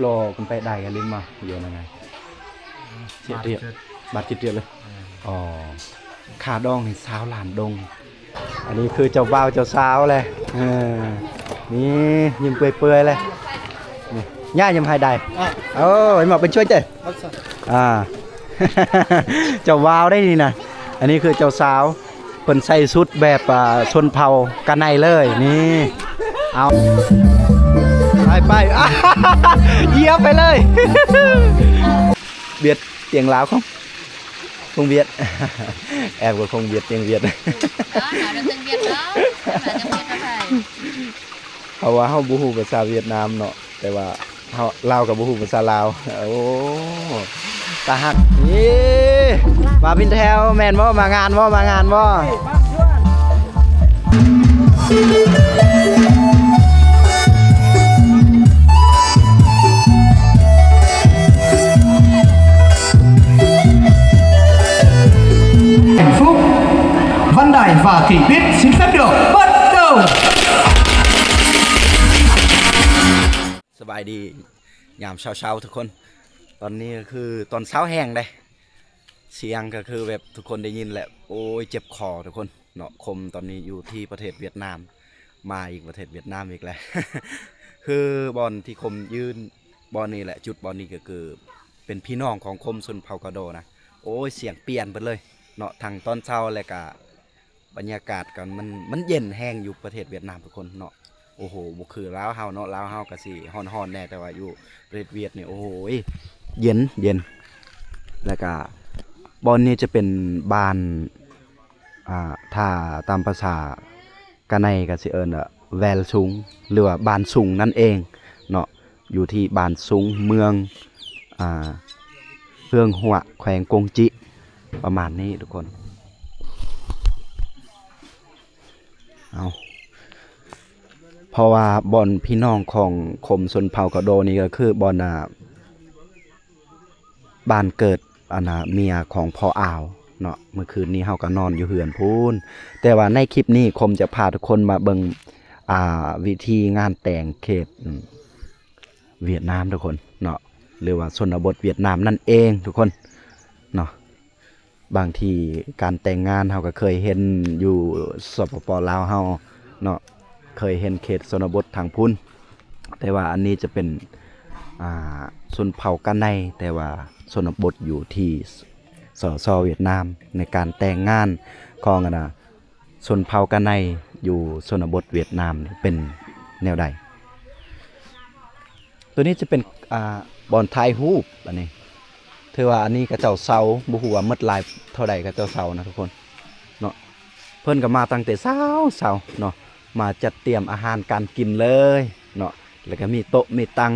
ລໍກັນໄປໄດ້ກັນລິມມາຢູ່ນັ້ນໄງ ບາດເຈັບ ບາດເຈັບເດືອນເລີຍ. ອໍ ຄ່າດອງນີ້ຊາວລ້ານດົງ. ອັນນີ້ຄືເຈົ້າບ່າວເຈົ້າສາວແຫຼະ ເອີ ນີ້ຍິ້ມເປື່ອຍໆເລີຍ ນີ້ຍ່າຍິ້ມໃຫ້ໄດ້. ໂອ້ຍ ມາເປັນຊ່ວຍເຈົ້າ ອ່າ ເຈົ້າບ່າວໄດ້ນີ້ນະ. ອັນນີ້ຄືເຈົ້າສາວ ເພິ່ນໃສ່ຊຸດແບບ ອ່າ ຊົນເຜົ່າກະໄນເລີຍ ນີ້ ເອົາ ໄປໆ ຢຽບໄປເລີຍ. ຫວຽດຕຽງລາວຂອງ ຂອງຫວຽດ ແອບກໍຂອງຫວຽດຕຽງຫວຽດ ເອີ ຫາເລື່ອງຫວຽດເນາະ ຫາເລື່ອງຫວຽດນຳໃຜ ເພາະວ່າເຮົາບໍ່ຮູ້ພາສາຫວຽດນາມເນາະ ແຕ່ວ່າເຮົາ ລາວກໍບໍ່ຮູ້ພາສາລາວ. ໂອ້ ຕາຮັກ ເອີ ມາວິນແທວ ແມ່ນບໍ່? ມາງານບໍ່? ມາງານບໍ່? ສະບາຍດີ ຍາມເຊົ້າໆ ທຸກຄົນ. ຕອນນີ້ກໍຄືຕອນເຊົ້າແຮງເດ້ ສຽງກໍຄືແບບທຸກຄົນໄດ້ຍິນແຫຼະ. ໂອ້ຍ ເຈັບຄໍທຸກຄົນເນາະ. ຄົມຕອນນີ້ຢູ່ທີ່ປະເທດຫວຽດນາມ ມາອີກປະເທດຫວຽດນາມອີກແລ້ວ. ຄືບ່ອນທີ່ຄົມຢືນບ່ອນນີ້ແຫຼະ ຈຸດບ່ອນນີ້ກໍຄືເປັນພີ່ນ້ອງຂອງຄົມຊົນເຜົ່າກະໂດນະ. ໂອ້ຍ ສຽງປ່ຽນເບິດເລີຍເນາະ ທັງຕອນເຊົ້າ ແລະກະ ບັນຍາກາດກໍມັນ ມັນເຢັນແຮງຢູ່ປະເທດຫວຽດນາມທຸກຄົນເນາະ. ໂອ້ໂຫ ບໍ່ຄືລາວເຮົາເນາະ ລາວເຮົາກໍຊິຮ້ອນໆແດ່ ແຕ່ວ່າຢູ່ປະເທດຫວຽດນີ້ ໂອ້ໂຫ ເຢັນ ເຢັນ. ແລ້ວກໍບ່ອນນີ້ຈະເປັນບ້ານ ອ່າ ຖ້າຕາມພາສາກະໄນກໍຊິເອີ້ນວ່າແວລຊຸງ ຫຼືວ່າບ້ານຊຸງນັ້ນເອງເນາະ. ຢູ່ທີ່ບ້ານຊຸງ ເມືອງ ອ່າ ເຮືອງຫົວ ແຂວງກົງຈິ ປະມານນີ້ທຸກຄົນ. ເອົາ ເພາະວ່າບ່ອນພີ່ນ້ອງຂອງຄົມຊົນເຜົ່າກະໂດນີ້ກໍຄືບ່ອນ ອ່າ ບ້ານເກີດ ອັນນ່າ ເມຍຂອງພໍ່ອາວເນາະ. ເມື່ອຄືນນີ້ເຮົາກໍນອນຢູ່ເຮືອນພຸ້ນ ແຕ່ວ່າໃນຄລິບນີ້ຄົມຈະພາທຸກຄົນມາເບິ່ງ ອ່າ ວິທີງານແຕ່ງເຂດ ຫວຽດນາມທຸກຄົນເນາະ ຫຼືວ່າຊົນນະບົດຫວຽດນາມນັ້ນເອງທຸກຄົນເນາະ. ບາງທີການແຕ່ງງານເຮົາກໍເຄີຍເຫັນຢູ່ ສປປ ລາວເຮົາເນາະ ເຄີຍເຫັນເຂດຊົນນະບົດທາງພຸ້ນ ແຕ່ວ່າອັນນີ້ຈະເປັນ ອ່າ ຊົນເຜົ່າກະໄນ ແຕ່ວ່າຊົນນະບົດຢູ່ທີ່ ສສ ຫວຽດນາມ ໃນການແຕ່ງງານຂອງ ອັນນ່າ ຊົນເຜົ່າກະໄນຢູ່ຊົນນະບົດຫວຽດນາມເປັນແນວໃດ? ໂຕນີ້ຈະເປັນ ອ່າ ບ່ອນຖ່າຍຮູບ ອັນນີ້ ຖືວ່າອັນນີ້ເຂົາເຈົ້າເຊົ່າ ບໍ່ຮູ້ວ່າໝົດຫຼາຍເທົ່າໃດເຂົາເຈົ້າເຊົ່ານະທຸກຄົນເນາະ. ເພິ່ນກໍມາຕັ້ງແຕ່ເຊົ້າໆເນາະ ມາຈັດຕຽມອາຫານການກິນເລີຍເນາະ ແລ້ວກໍມີໂຕະມີຕັ່ງ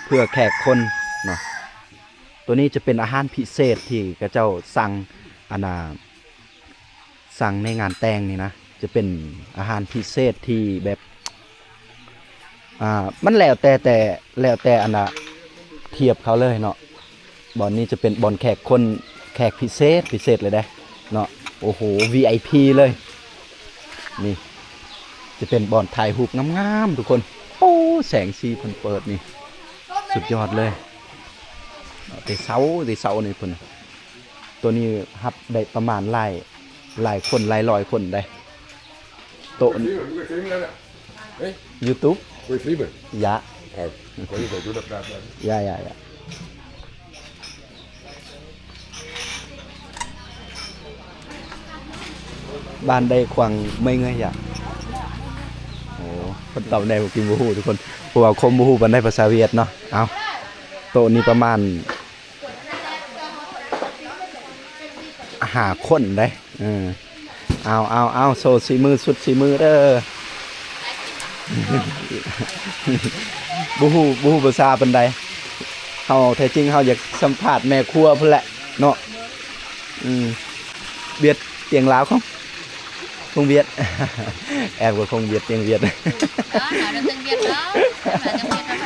ເພື່ອແຂກຄົນເນາະ. ໂຕນີ້ຈະເປັນອາຫານພິເສດທີ່ເຂົາເຈົ້າສັ່ງ ອັນນ່າ ສັ່ງໃນງານແຕ່ງນີ້ນະ ຈະເປັນອາຫານພິເສດທີ່ແບບ ອ່າ ມັນແລ້ວແຕ່ ແຕ່ ແລ້ວແຕ່ ອັນນ່າ ທຽບເຂົາເລີຍເນາະ. ບ່ອນນີ້ຈະເປັນບ່ອນແຂກຄົນ ແຂກພິເສດ ພິເສດເລີຍເດ້ເນາະ. ໂອ້ໂຫ ວີໄອພີເລີຍ. ນີ້ຈະເປັນບ່ອນຖ່າຍຮູບງາມໆ ທຸກຄົນ. ໂອ້ ແສງສີເພິ່ນເປີດນີ້ ສຸດຍອດເລີຍ. ແຕ່ເຊົ້າ ແຕ່ເຊົ້ານີ້ເພິ່ນ ໂຕນີ້ຮັບໄດ້ປະມານຫຼາຍ ຫຼາຍຄົນ ຫຼາຍຮ້ອຍຄົນໄດ໋. ໂຕ Go i filmen, eller? Hej. YouTube. Go i filmen? Ja. Ja. Go i, go i, go i. Ja, ja, ja. Bạn đây khoảng mấy người ạ? Ồ, ເພິ່ນຕອບແນວກິນບໍ່ຮູ້ທຸກຄົນ ເພາະວ່າຄົມບໍ່ຮູ້ປານໃດພາສາຫວຽດເນາະ. ເອົາ ໂຕະນີ້ປະມານ ຫ້າຄົນເດ້. ເອີ ເອົາ ເອົາ ເອົາ ໂຊສີມື ສຸດສີມືເດີ. ບໍ່ຮູ້ ບໍ່ຮູ້ພາສາປານໃດ. ເຮົາ ແທ້ຈິງເຮົາຢາກສຳພາດແມ່ຄົວພຸ້ນແຫຼະເນາະ. ອືມ ຫວຽດຕຽງລາວຂອງ ຂອງຫວຽດ ແອບກໍຂອງຫວຽດຕຽງຫວຽດ. ເອີ ຫາເລື່ອງຫວຽດເນາະ ຫາເລື່ອງຫວຽດນຳໃຜ.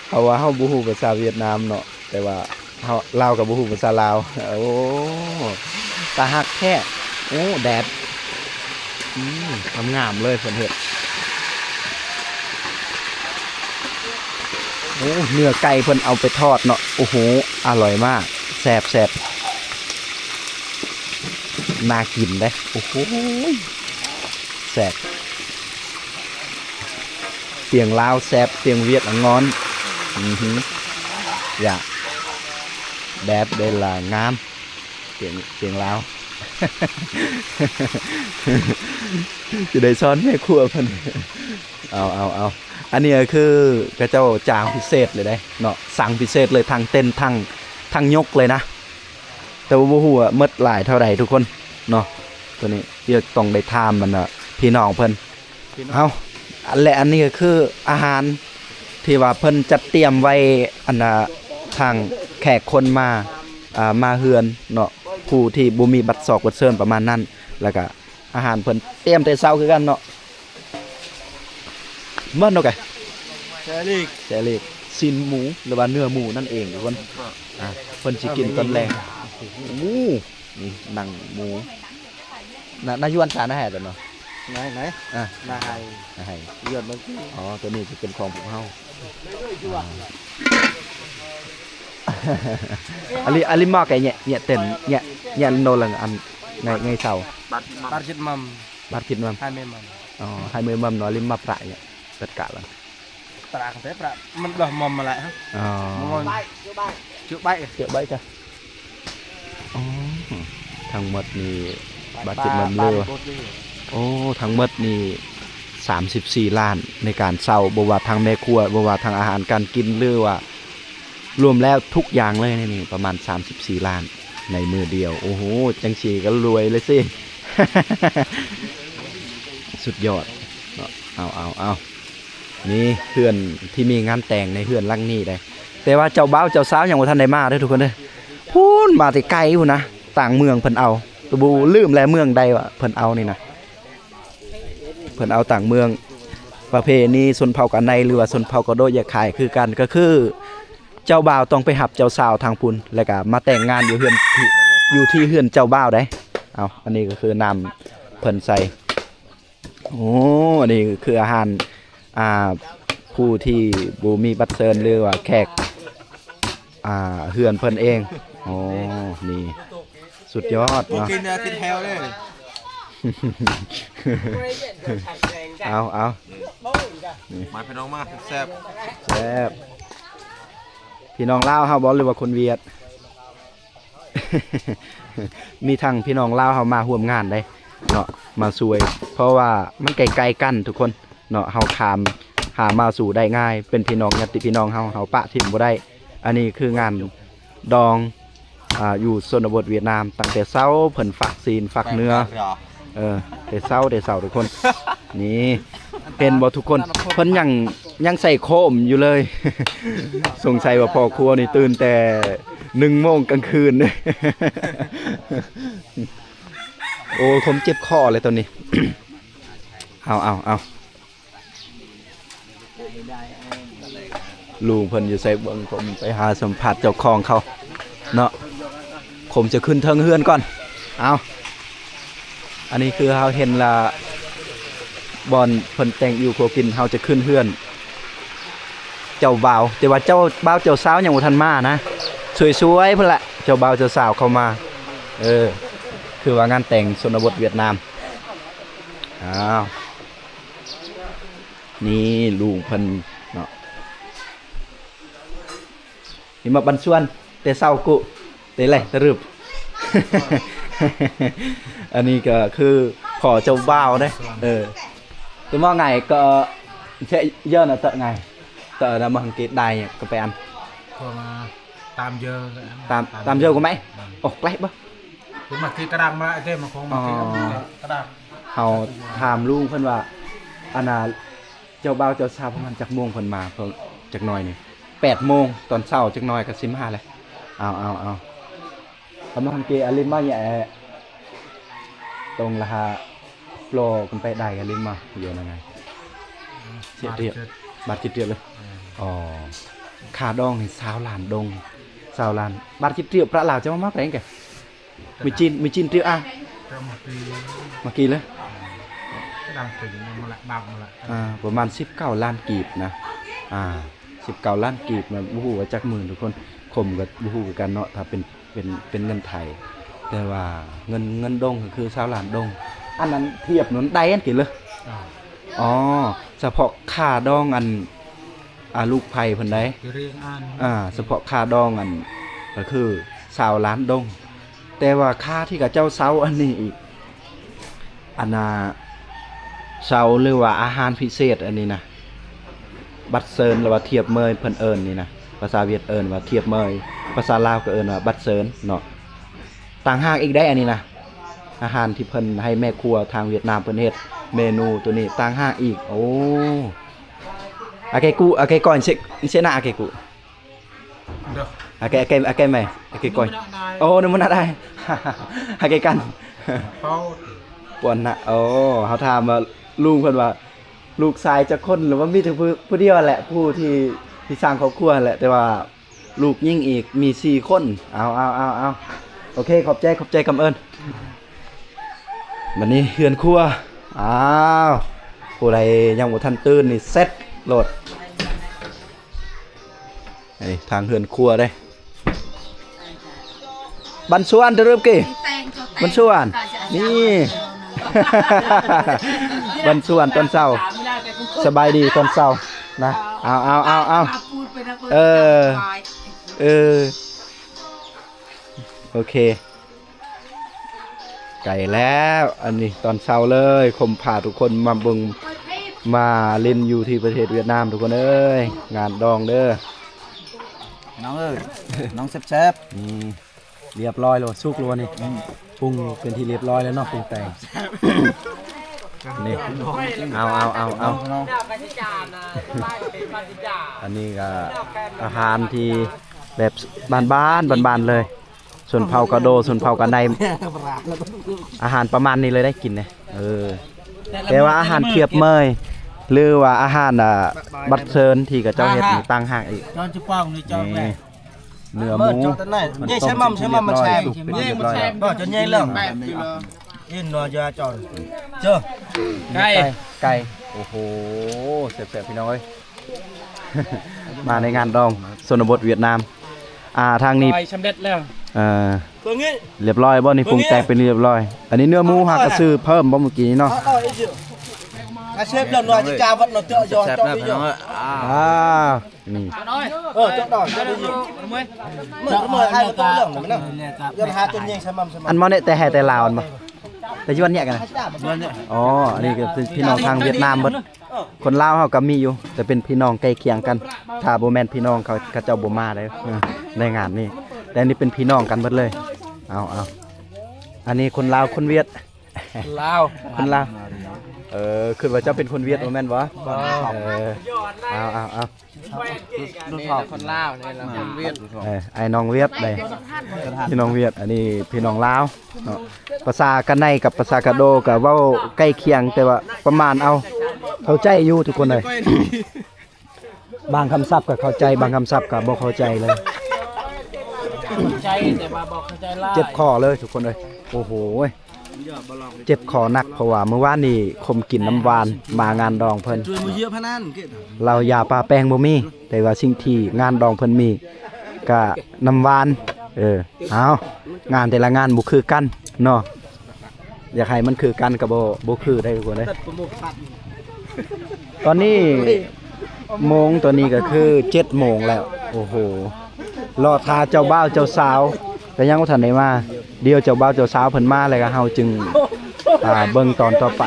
ເພາະວ່າເຮົາບໍ່ຮູ້ພາສາຫວຽດນາມເນາະ ແຕ່ວ່າເຮົາ ລາວກໍບໍ່ຮູ້ພາສາລາວ. ໂອ້ ຕາຮັກແທ້. ໂອ້ ແດດ ອືມ ງາມໆເລີຍເພິ່ນເຮັດ. ໂອ້ ເນື້ອໄກ່ເພິ່ນເອົາໄປທອດເນາະ. ໂອ້ໂຫ ອະລ່ອຍມາກ ແຊບໆ ໜ້າກິນເດ້. ໂອ້ໂຫ ແຊບ ສຽງລາວແຊບ ສຽງຫວຽດອະງອນ. ອືຫື ຢາ ແບບເດລາງາມ ສຽງ ສຽງລາວ ຊິໄດ້ສອນແມ່ຄົວເພິ່ນ. ເອົາ ເອົາ ເອົາ ອັນນີ້ກໍຄືຂະເຈົ້າຈ້າງພິເສດເລີຍເດ້ເນາະ ສັ່ງພິເສດເລີຍ ທັງເຕັນ ທັງ ທັງຍົກເລີຍນະ. ແຕ່ວ່າບໍ່ຮູ້ວ່າໝົດຫຼາຍເທົ່າໃດທຸກຄົນເນາະ. ໂຕນີ້ດຽວຕ້ອງໄດ້ຖາມອັນນ່າພີ່ນ້ອງເພິ່ນ. ເອົາ ແລະ ອັນນີ້ກໍຄືອາຫານທີ່ວ່າເພິ່ນຈັດຕຽມໄວ້ ອັນນ່າ ທາງແຂກຄົນມາ ອ່າ ມາເຮືອນເນາະ ຜູ້ທີ່ບໍ່ມີບັດຊອກບັດເຊີນປະມານນັ້ນ. ແລ້ວກະອາຫານເພິ່ນຕຽມແຕ່ເຊົ້າຄືກັນເນາະ. ເໝິດເນາະກະ ແຊລີກ ແຊລີກ ຊີ້ນໝູ ຫຼືວ່າເນື້ອໝູນັ້ນເອງທຸກຄົນ. ອ່າ ເພິ່ນຊິກິນຕອນແລງ. ໂອ້ ນີ້ໜັງໝູ ນະ ນາຍວນສານະແຮດເນາະ. ໄນ ໄນ ອ່າ ນາໄຮ ນາໄຮ ຍວນເມື່ອກີ້. ອໍ ໂຕນີ້ຊິເປັນຂອງພວກເຮົາ. ອາ ອາລີ ອາລີມອກໄກເຍ ເຍເຕັນ ເຍ ເຍໂນລັງອັນ ໄງ ໄງເຊົາ ບາດ ບາດຈິດມັມ ບາດຈິດມັມ ໄຮເມມັມ. ອໍ ໄຮເມມັມເນາະ ອາລີມອກປະເຍ ເປັດກະລະ ຕຣາງແຕ່ປະ ມັນດອກມອມມາແຫຼະ. ອໍ ມອມ ເຈອໃບ ເຈອໃບກະ. ອໍ ທັງໝົດນີ້ບາດຈິດມັມເລີ. ໂອ້ ທັງໝົດນີ້ສາມສິບສີ່ລ້ານໃນການເຊົ່າ ບໍ່ວ່າທັງແມ່ຄົວ ບໍ່ວ່າທັງອາຫານການກິນ ຫຼືວ່າລວມແລ້ວທຸກຢ່າງເລີຍໃນນີ້ ປະມານສາມສິບສີ່ລ້ານໃນມື້ດຽວ. ໂອ້ໂຫ ຈັ່ງຊີ້ກໍລວຍເລີຍຊິ ສຸດຍອດເນາະ. ເອົາ ເອົາ ເອົາ ນີ້ເຮືອນທີ່ມີງານແຕ່ງໃນເຮືອນຫຼັງນີ້ເດ້ ແຕ່ວ່າເຈົ້າບ່າວເຈົ້າສາວຍັງບໍ່ທັນໄດ້ມາເດີທຸກຄົນເດີ. ພຸ້ນມາແຕ່ໄກພຸ້ນນະ ຕ່າງເມືອງເພິ່ນເອົາ ບໍ່ ລືມແລ້ວເມືອງໃດວະເພິ່ນເອົານີ້ນະ. ເພິ່ນເອົາຕ່າງເມືອງ ປະເພນີຊົນເຜົ່າກາໄນ ຫຼືວ່າຊົນເຜົ່າກະໂດະແຍກຄ້າຍຄືກັນ ກໍຄືເຈົ້າບ່າວຕ້ອງໄປຮັບເຈົ້າສາວທາງພຸ້ນ ແລ້ວກະມາແຕ່ງງານຢູ່ເຮືອນທີ່ ຢູ່ທີ່ເຮືອນເຈົ້າບ່າວໃດ. ເອົາ ອັນນີ້ກໍຄືນ້ຳເພິ່ນໃສ່ ໂອ້ ອັນນີ້ຄືອາຫານ ອ່າ ຜູ້ທີ່ບໍ່ມີບັດເຊີນ ຫຼືວ່າແຂກ ອ່າ ເຮືອນເພິ່ນເອງ. ໂອ້ ນີ້ສຸດຍອດເນາະ ກິນແລ້ວຕິດແຖວເລີຍ. ເອົາ ເອົາ ມາພີ່ນ້ອງມາແຊບ ແຊບ. ພີ່ນ້ອງລາວເຮົາບໍ່ ຫຼືວ່າຄົນຫວຽດ? ມີທັງພີ່ນ້ອງລາວເຮົາມາຮ່ວມງານເດ້ເນາະ ມາຊ່ວຍ ເພາະວ່າມັນໃກ້ໆກັນທຸກຄົນເນາະ ເຮົາຂ້າມຫາມາສູ່ໄດ້ງ່າຍ ເປັນພີ່ນ້ອງຍາດຕິພີ່ນ້ອງເຮົາ ເຮົາປະຖິ້ມບໍ່ໄດ້. ອັນນີ້ຄືງານດອງ ອ່າ ຢູ່ຊົນນະບົດຫວຽດນາມ ຕັ້ງແຕ່ເຊົ້າເພິ່ນຝາກຊີ້ນຝາກເນື້ອ ເອີ ແຕ່ເຊົ້າ ແຕ່ເຊົ້າທຸກຄົນ. ນີ້ ເຫັນບໍ່ທຸກຄົນ ເພິ່ນຍັງ ຍັງໃສ່ໂຄມຢູ່ເລີຍ. ສົງໄສວ່າພໍ່ຄົວນີ້ຕື່ນແຕ່ໜຶ່ງໂມງກາງຄືນ. ໂອ້ ຜົມເຈັບຄໍເລີຍຕອນນີ້. ເອົາ ເອົາ ເອົາ ລຸງເພິ່ນຢູ່ໃສເບິ່ງ ຜົມໄປຫາສຳພາດເຈົ້າຂອງເຂົາເນາະ. ຜົມຈະຂຶ້ນເທິງເຮືອນກ່ອນ. ເອົາ ອັນນີ້ຄືເຮົາເຫັນລະ ບ່ອນເພິ່ນແຕ່ງຢູ່ຄົວກິນ ເຮົາຈະຂຶ້ນເຮືອນເຈົ້າບ່າວ ແຕ່ວ່າເຈົ້າບ່າວເຈົ້າສາວຍັງບໍ່ທັນມານະ. ສວຍໆ ພຸ້ນລະ ເຈົ້າບ່າວເຈົ້າສາວເຂົ້າມາ. ເອີ ຄືວ່າງານແຕ່ງຊົນນະບົດຫວຽດນາມ. ອ້າວ ນີ້ລຸງເພິ່ນເນາະ ນີ້ມາບັນຊວນແຕ່ເຊົ້າກຸ ເຕໄລຕະລຶບ. ອັນນີ້ກໍຄືພໍ່ເຈົ້າບ່າວເດ້. ເອີ ຕົວມາໄງກໍເຊຍເຢີນະເຕີໄງ ເຕີນະມັງເກດໄດ້ກໍໄປອັນ Tạm giờ, tạm, tạm giờ của mày. Ồ, kleh bơ. Cứ mà khi ta đang mà lại thế mà không mà khi Ờ. ta đang. ເຮົາຖາມລຸງເພິ່ນວ່າ ອັນນ່າ ເຈົ້າບ່າວເຈົ້າສາວປະມານຈັກໂມງເພິ່ນມາ ເພິ່ນຈັກໜ້ອຍນີ້ ແປດໂມງຕອນເຊົ້າ ຈັກໜ້ອຍກໍຊິມາແຫຼະ. ເອົາ ເອົາ ເອົາ ກຳລັງເກອາລິມມາແຍະ ຕົງລະຫາ ໂປຣກຳໄປໄດອາລິມມາ ຢູ່ນະໄງ ເສຍຕຽບ ບາດເຈັບຕຽບເລີຍ. ອໍ ຄ່າດອງນີ້ຊາວລ້ານດົງ ຊາວລ້ານ ບາດເຈັບຕຽບ ປະລາວຈະມາມາແປງແກ ມີຈີນ ມີຈີນຕຽບ ອ່າ ມາກີເລີຍ ອ່າ ປະມານສິບເກົ້າລ້ານກີບນະ ອ່າ ສິບເກົ້າລ້ານກີບນະ ບໍ່ຮູ້ວ່າຈັກໝື່ນທຸກຄົນ ຄົມກໍບໍ່ຮູ້ຄືກັນເນາະ ຖ້າເປັນ ເປັນ ເປັນເງິນໄທ ແຕ່ວ່າເງິນ ເງິນດົງກໍຄືຊາວລ້ານດົງ. ອັນນັ້ນທຽບນັ້ນໄດ້ອັນກີເລີຍ. ອໍ ສະເພາະຄ່າດອງອັນ ອ່າ ລູກໃພ້ເພິ່ນໃດ໋ ອ່າ ສະເພາະຄ່າດອງອັນ ກໍຄືຊາວລ້ານດົງ. ແຕ່ວ່າຄ່າທີ່ເຂົາເຈົ້າເຊົ່າອັນນີ້ອີກ ອັນນ່າ ເຊົ່າ ຫຼືວ່າອາຫານພິເສດອັນນີ້ນະ ບັດເຊີນ ຫຼືວ່າທຽບເມີຍ ເພິ່ນເອີ້ນນີ້ນະ ພາສາຫວຽດເອີ້ນວ່າທຽບເມີຍ ພາສາລາວກໍເອີ້ນວ່າບັດເຊີນເນາະ ຕ່າງຫາກອີກໄດ໋ອັນນີ້ນະ. ອາຫານທີ່ເພິ່ນໃຫ້ແມ່ຄົວທາງຫວຽດນາມເພິ່ນເຮັດ ເມນູໂຕນີ້ຕ່າງຫາກອີກ. ໂອ້ ອາເກກຸ ອາເກກອນເຊ ເຊນາ ອາເກກຸ. ອາເກ ອາເກ ອາເກໄມ ອາເກກອຍ. ໂອ້ ນະມະນະໄດ້ ອາເກກັນ ປອນນະ. ໂອ້ ເຮົາຖາມວ່າລຸງເພິ່ນວ່າ ລູກຊາຍຈັກຄົນ ຫຼືວ່າມີແຕ່ຜູ້ ຜູ້ດຽວແຫຼະ ຜູ້ທີ່ ທີ່ສ້າງຄອບຄົວແຫຼະ ແຕ່ວ່າ ລູກຍິງອີກມີສີ່ຄົນ. ເອົາ ເອົາ ເອົາ ເອົາ ໂອເຄ ຂອບໃຈ ຂອບໃຈ ກຳເອີນ. ບັດນີ້ເຮືອນຄົວ ອ້າວ ຜູ້ໃດຍັງບໍ່ທັນຕື່ນນີ້ເສັດໂລດ. ເອີ ທາງເຮືອນຄົວເດ້ ບັນຊວນ ເດີເລີ່ມກີ ບັນຊວນ ນີ້ ບັນຊວນຕອນເຊົ້າ ສະບາຍດີຕອນເຊົ້ານະ. ເອົາ ເອົາ ເອົາ ເອົາ ເອີ ເອີ ໂອເຄ ໄກແລ້ວ ອັນນີ້ຕອນເຊົ້າເລີຍ ຄົມພາທຸກຄົນມາເບິ່ງ ມາຫຼິ້ນຢູ່ທີ່ປະເທດຫວຽດນາມ ທຸກຄົນເອີຍ ງານດອງເດີ ນ້ອງເອີຍ ນ້ອງແຊບໆ ນີ້ ລຽບຮ້ອຍແລ້ວ ສຸກແລ້ວນີ້ ອືມ ປຸງເປັນທີ່ລຽບຮ້ອຍແລ້ວເນາະ ປຸງແຕ່ງ ນີ້ ເອົາ ເອົາ ເອົາ ເອົາ ອັນນີ້ກໍອາຫານທີ່ແບບບ້ານໆ ບ້ານໆ ເລີຍ ຊົນເຜົ່າກະໂດ ຊົນເຜົ່າກະໄນ ອາຫານປະມານນີ້ເລີຍໄດ້ກິນເດ້. ເອີ ແຕ່ວ່າອາຫານທຽບເມີຍ ຫຼືວ່າອາຫານ ອ່າ ບັດເຊີນທີ່ເຂົາເຈົ້າເຮັດນີ້ຕ່າງຫາກອີກ ຈອນຈະປ້ອງນີ້ຈອນແມ່ ນີ້ ເນື້ອໝູ ເບິ່ງຈອນນັ້ນ ເຮັດໃສ່ໝ່ຳ ໃສ່ໝ່ຳມັນແຊບ ສຸກເປັນທີ່ຮຽບຮ້ອຍແລ້ວ ບໍ່ຈະໃຫຍ່ເລື່ອງ ອິນໜໍຢາຈອນ ເຈີ ໄກ່ ໄກ່ ໂອ້ໂຫ ແຊບໆ ພີ່ນ້ອງເອີຍ ມາໃນງານດອງຊົນນະບົດຫວຽດນາມ ອ່າ ທາງນີ້ ສຳເລັດແລ້ວ ເອີ ຮຽບຮ້ອຍບໍ່ນີ້ ປຸງແຕ່ງເປັນທີ່ຮຽບຮ້ອຍ ອັນນີ້ເນື້ອໝູຫາກະຊື້ເພີ່ມບໍ່ມື້ກີ້ນີ້ເນາະ ອາເຊບເລື່ອງໜ້ອຍຈາວັດເນາະ ເຈາະຢໍ ເຈາະຢູ່ ອ່າ ນີ້ ເອີ ເຈາະດອກ ເຈາະຢູ່ ເມື່ອ ເມື່ອໃຫ້ມັນຕົກເລື່ອງນະ ຢ່າຫາຕົນຍິງໃສ່ໝ່ຳ ໃສ່ໝ່ຳ ອັນໝໍ້ນີ້ແຕ່ໄທແຕ່ລາວ ອັນບໍ່ ແຕ່ຢູ່ວັນເນຍກັນນະ ອໍ ອັນນີ້ກໍເປັນພີ່ນ້ອງທາງຫວຽດນາມເບິດ ຄົນລາວເຮົາກໍມີຢູ່ ແຕ່ເປັນພີ່ນ້ອງໃກ້ຄຽງກັນ ຖ້າບໍ່ແມ່ນພີ່ນ້ອງເຂົາ ເຂົາເຈົ້າບໍ່ມາໄດ້ ເອີ ໃນງານນີ້ ແຕ່ອັນນີ້ເປັນພີ່ນ້ອງກັນເບິດເລີຍ ເອົາ ເອົາ ອັນນີ້ຄົນລາວ ຄົນຫວຽດ ຄົນລາວ ຄົນລາວ ເອີ ຄິດວ່າເຈົ້າເປັນຄົນຫວຽດບໍ່ແມ່ນບໍ່ ບໍ່ ເອີ ເອົາ ເອົາ ເອົາ ລຸ້ນພໍ່ ຄົນລາວນີ້ລະ ຄົນຫວຽດ ເອີ ອ້າຍນ້ອງຫວຽດເດ້ ພີ່ນ້ອງຫວຽດ ອັນນີ້ພີ່ນ້ອງລາວເນາະ ພາສາກະໄນກັບພາສາກະໂດກະເວົ້າໃກ້ຄຽງ ແຕ່ວ່າປະມານເອົາ ເຂົ້າໃຈຢູ່ທຸກຄົນເອີຍ ບາງຄຳສັບກໍເຂົ້າໃຈ ບາງຄຳສັບກໍບໍ່ເຂົ້າໃຈເລີຍ ເຈັບຄໍເລີຍທຸກຄົນເອີຍ ໂອ້ໂຫ ເຈັບຄໍໜັກ ເພາະວ່າມື້ວານນີ້ຄົມກິນນ້ຳຫວານ ມາງານດອງເພິ່ນ ເຫຼົ້າຢາປາແປ້ງບໍ່ມີ ແຕ່ວ່າສິ່ງທີ່ງານດອງເພິ່ນມີກະນ້ຳຫວານ ເອີ ເອົາ ງານແຕ່ລະງານບໍ່ຄືກັນເນາະ ຢາກໃຫ້ມັນຄືກັນກໍບໍ່ ບໍ່ຄືໄດ້ທຸກຄົນເດ້ ຕອນນີ້ໂມງຕອນນີ້ກໍຄືເຈັດໂມງແລ້ວ ໂອ້ໂຫ ລໍຖ້າເຈົ້າບ່າວເຈົ້າສາວກໍຍັງບໍ່ທັນໄດ້ມາ ດຽວເຈົ້າບ່າວເຈົ້າສາວເພິ່ນມາແລ້ວກໍເຮົາຈຶ່ງ ອ່າ ເບິ່ງຕອນຕໍ່ໄປ